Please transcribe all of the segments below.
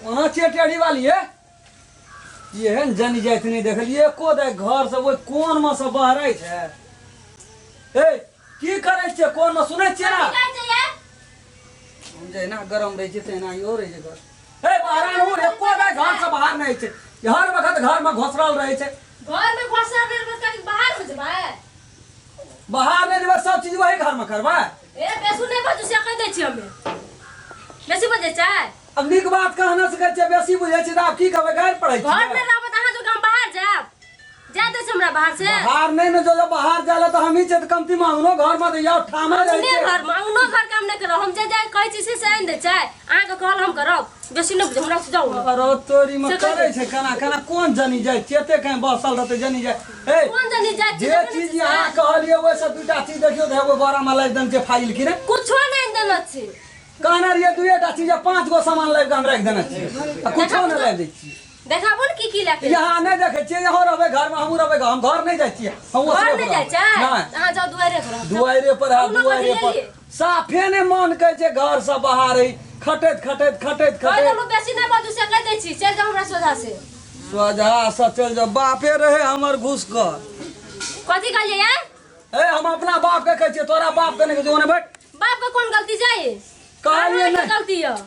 कोना छियै टेढ़ी वाली हे? एहन जनी जाइत नहि देखलियै एको दाइ घर से ओहि कोन मे से बहरै छै। ए की करै छियै कोन मे सुनै छियै ना? की कहै छै ये? हम जहिना गरम रहै छियै तहिना इहो रहै छै घर। ए बाहर आनू एको दाइ घर से बाहर नहि छै। हर वक्त घर मे घोसरल रहै छै। घर में घोसरल रहबै कनी बाहर हो जेबै। बाहर नहि जेबै सब चीज वही घर मे करबै। ए बेसु नहि बाजू से कहि दै छी हमे। बेसी बजै छै? अब नीक बात कह नहि सकै छियै बेसी बुझै छियै तऽ आब की कहबै गारि पड़ै घर में छियै। रहबै तऽ अहाँ जो हम बाहर जायब। जाय दै छै हमरा बाहर से। बाहर नहि ने जो बाहर जाय लए तऽ हमही छियै तऽ कमती मांगनो घर मे तऽ यार ठामे रहै अपने छै। घर में अंगनो घर काम नहि करब हम जे जे कहै छी से से आनि दै छै। अहाँके कहल हम करब बेसी नहि बुझै हमरा से जाउ ने। अरे तोरी में से कहि करे छै केना केना कोन जनी जाय छै एते कहीं बसल रहतै जनी जाय। ए कोन जनी जाय छै जे देखै नहि चीज छियै अहाँ से? कहलियै ओहि से दूटा चीज देखियौ तऽ एगो बोरा में लाबि देने छै फाइल की ने। कुछो नहि आनि देने छी। कहने रहियै दुएटा चीज आ 5 गो सामान लाबि कऽ हम राखि देने छियै आ कुछो नहि लाबि दै छियै। देखाबू ने की की लए के। यहाँ नहि देखै छियै यहाँ रहबै घर में हमहूँ रहबै हम घर नहि जाइ छियै हम घर ओतबे नहि पर जाइ छै? रहबै। नहि। अहाँ जाउ दुआरे पर रहब। दुआरे पर है, कोनो दुआरे कथी पर। लेलियै? साफे नहि मन कहै छै घर से बाहर है खटैत खटैत खटैत कहि खटैत। देलहुँ बेसी नहि बाजू से कहि दै छी चलि जाउ हमरा सोझा से। सोझा से चलि जाउ बापे रहे हमर घुस कर। कथी कहलियै ये? ए हम अपना बाप के कहै छियै तोरा बाप के नहि कहै छियै ओने बैठ। बाप के कोन गलती छै? कहलियै अहाँके नहि। गलती यऽ।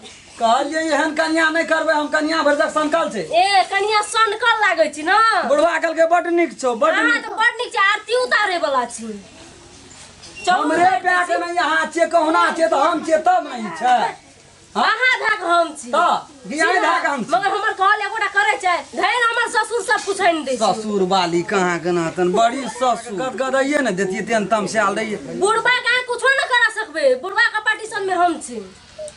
कहलियै एहन कन्या नहि करबै हम कन्या भरिसक सनकल छै। ए कन्या सनकल लागै छी ने। बुढ़वा कहलकै बड नीक छौ बड अहाँ नीक। तऽ बड नीक छै आरती उतारे वाला छी। चलू, हमरे भए के नहि यहाँ छियै कहुना छियै तऽ हम छियै तब नहि छै। हाँ? अहाँ भए के हम छी। तऽ बियाह भए के हम छी। मगर हमर कहल एकोटा करै छै धैन हमर ससुर सब कुछ आनि दै छै। ससुर वाली कहाँ के नातन बड़ी ससुर गदगदाइए ने देतियै तेहन तमसायल रहियै। बुढ़बा के अहाँ कुछो नहि करा सकबै बुढ़बा के पार्टीशन में हम छी।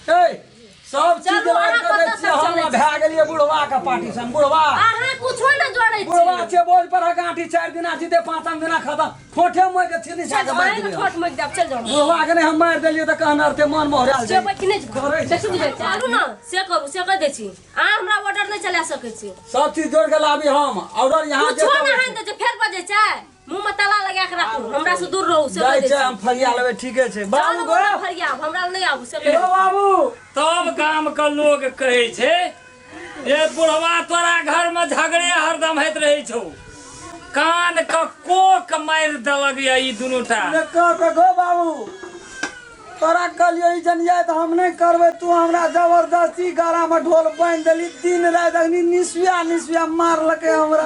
ए सब चीज चलू, लाबि अहाँ कऽ दै कतऽ छियै तक हम चलै छी? भए गेलियै बुढ़वा के पार्टीशन बुढ़वा। अहाँ कुछो नहि जोड़ै छी। बुढ़वा छै बोझ पर गाँठी 4 दिना जीते 5 दिना खतम ठोठे मोहि के छिली छा के मारि अहाँके देलियै। ठोठ मोकि देब चलि जाउ। बुढ़वा के नहि हम मारि देलियै तऽ कहने रहतै मन मोहरायल से जाइ। बैठ नहि करै छै। बेसी बुझै चलू ने से करू से कहि दै छी अहाँ हमरा ऑर्डर नहि चला सकै छी। सब चीज जोड़ के लाबी हम ऑर्डर यहाँ जे कुछो कहबै नहि आनि दै छै फेर बजै छै मुँह में ताला लगा के राखू हमरा से दूर रहू से जाइ कहि दै छै छी। हम फरिया लेबै ठीके छै बाबू चलू गो। हमरा फरियाब हमरा नहि आबू से कहि यौ बाबू। तब गाम के लोग कहै छै ए बुढ़वा तोरा घर में झगड़े हरदम होइत रहै छौ कान के कोक मारि देलक ये ई दुनूटा। देखो देखो बाबू तोरा कहलियो ई जनिया तऽ हम नहि करबै तू हमरा जबरदस्ती गला में ढोल बान्हि देली दिन राति अखनी निसुआ निसुआ मारलकै हमरा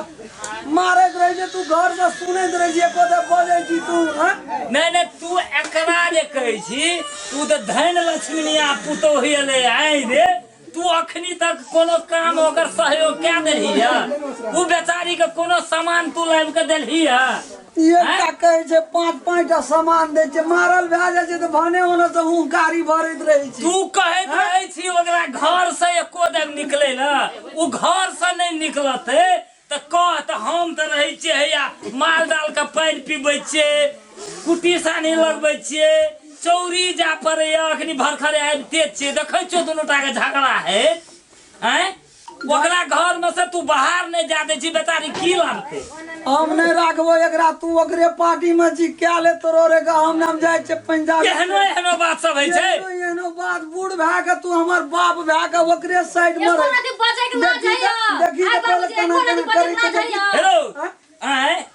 मारैत रहै छै तू घर से सुनैत रहै छी एको देर बजै छी तू हँ? नहि नहि तू एकरा जे कहै छी तू तऽ धन लक्ष्मीनिया पुतोह एलै आइ रे तू अखनी तक कोनो काम ओकर सहयोग कए देलही है उ बेचारी के कोनो सामान तू लाबि के देलही है? एकटा कहै छै 5 5 टा सामान दै छै मारल भए जाइ छै तऽ भने ओने से हुंकारी भरैत रहै छै। तू कहैत रहै छी ओकरा घर से एको दिन निकलै ने उ घर से नहि निकलतै तऽ कह तऽ हम तऽ रहै छियै हैया माल जाल के पानि पीबै छियै कुट्टी सानी लगबै छियै चौरी जा पड़ैया अखनी भरखरे आबिते छियै देखै छियौ दुनू टा के झगड़ा है आँय ओकरा घर में से तू बाहर नहीं जा दै छी बेचारी की लाबतै। हम नहीं राखबो एकरा तू ओकरे पार्टी में छी क्या ले तोरो रे गा, हम नाम जाइ छै पंजाब। एहनो एहनो बात सब होइ छै। एहनो एहनो बात बूढ़ भए के तू हमर बाप भए के ओकरे साइड में एको रह। रति बजै के ना देखी जाइया। देखी आइ तऽ पहिले बाबूजी, केना एको रति केना बजै करै के ना छै, देखी। जाइया। हेलो आँय? आँय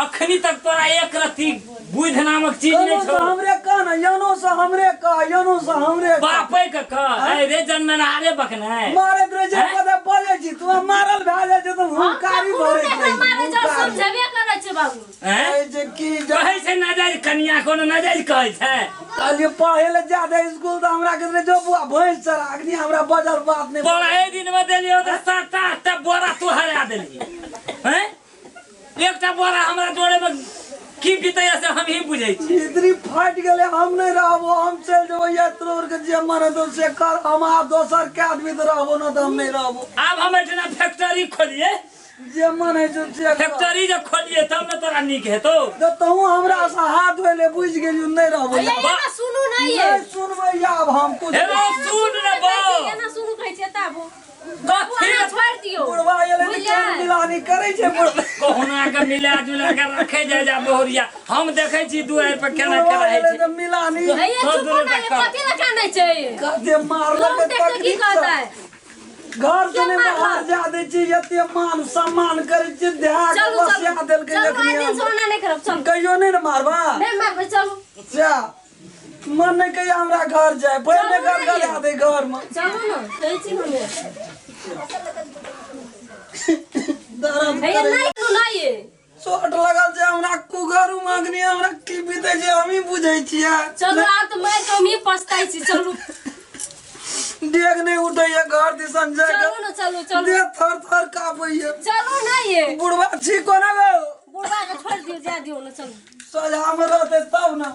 अखनी तक तोरा एक रत्ती बुद्धि नामक चीज नहीं यनो से छौ। हमरे कह ना, यनो से हमरे कह, यनो से हमरे कह। बापे के कह, अरे रे जन्मनारे बकने। मारैत रहै छै, हैं? कतऽ बजै छी, तू हम मारल भए जाइ छै तऽ हुंकारी हम भरैत कखनो रहै छै, मारै छै, हुंकारी। समझेबे करै छै बाबू। हैं? कहै छै की जे- कहै छै नाजायज कनिया कोनो नाजायज कहै छै। कहलियै पढ़ै लए जा दे स्कूल तऽ हमरा कहै रहै, जो बुआ भैंस चरा, अखनी हमरा बजल बात नहि। पढ़ै दिन में देलियौ तऽ 7 8 बोरा तू हरा देलही। हैं? एकटा बोरा हमरा जोड़े में की बीतैया से हम ही बुझै छी। इतनी फाटि गेलै, हम नहि रहबो, हम चलि जेबो यात्रो के जे मन हेतौ से कर, हम आब दोसर के आदमी तऽ रहबो न तऽ हम नहि रहबो। आब हम एहिठिना फैक्ट्री खोलिए। जे मन होइ छौ से कर। फैक्ट्री जे खोलिए तब ने तोरा नीक हेतौ। तऽ तहूँ हमरा से हाथ धोइ ले, बुझि गेलियौ नहि रहबो। भैया, एना सुनू नहि ये। नहि सुनबै आब हम कुछ। हेलो, सुन ने बौ। एना सुनू कहै छियै तऽ आबू। कथी? अहाँ छोड़ि दियौ। बुढ़वा एलै तऽ बुझलियै? केहन मिलानी करै छै बुढ़वा। कहुना के मिला जुला के रखे जाय जा बहुरिया, हम देखै छी दुआरि पर केना बुढ़वा केना होइ एलै छै। तऽ मिलानी। भैया, तो चुप दुनू ना, ये टक्कर। कथी लए कानै छै? कते मारलकै लोक देखतै की तकलीफ सँ। कहतै? घर से के नहि मारलक? बाहर जा दै छी, एते मान सम्मान करै छी, देहा के चलू चलू बसिया देलकै। चलू, जखनी आइ दिन से हमरा। ओना नहि करब, चलू। कहियो नहि ने मारबा? नहि मारबै, चलू। जा, मन नहि कहिया हमरा घर जाय, पहिले चलू घर ने। गला दे घर में। चलू ने, कहै छी ने हमे। दर्द हे करे। नहि करू नहि ये। चोट लगल छै हमरा कुघरू मांगनी, हमरा की बीते छै हमही बुझै छियै। चलू, आब तऽ मारि कऽ हमही पछताइ छी, चलू। डेग नहि उठैया घर दिसन जाय। चलू ने, चलू चलू। देह थर थर कांपैया। चलू ने ये। बुढ़वा छी कोना गो? बुढ़वा के छोड़ि दियौ, जा दियौ ने, चलू। सोझा मे रहतै तब ने।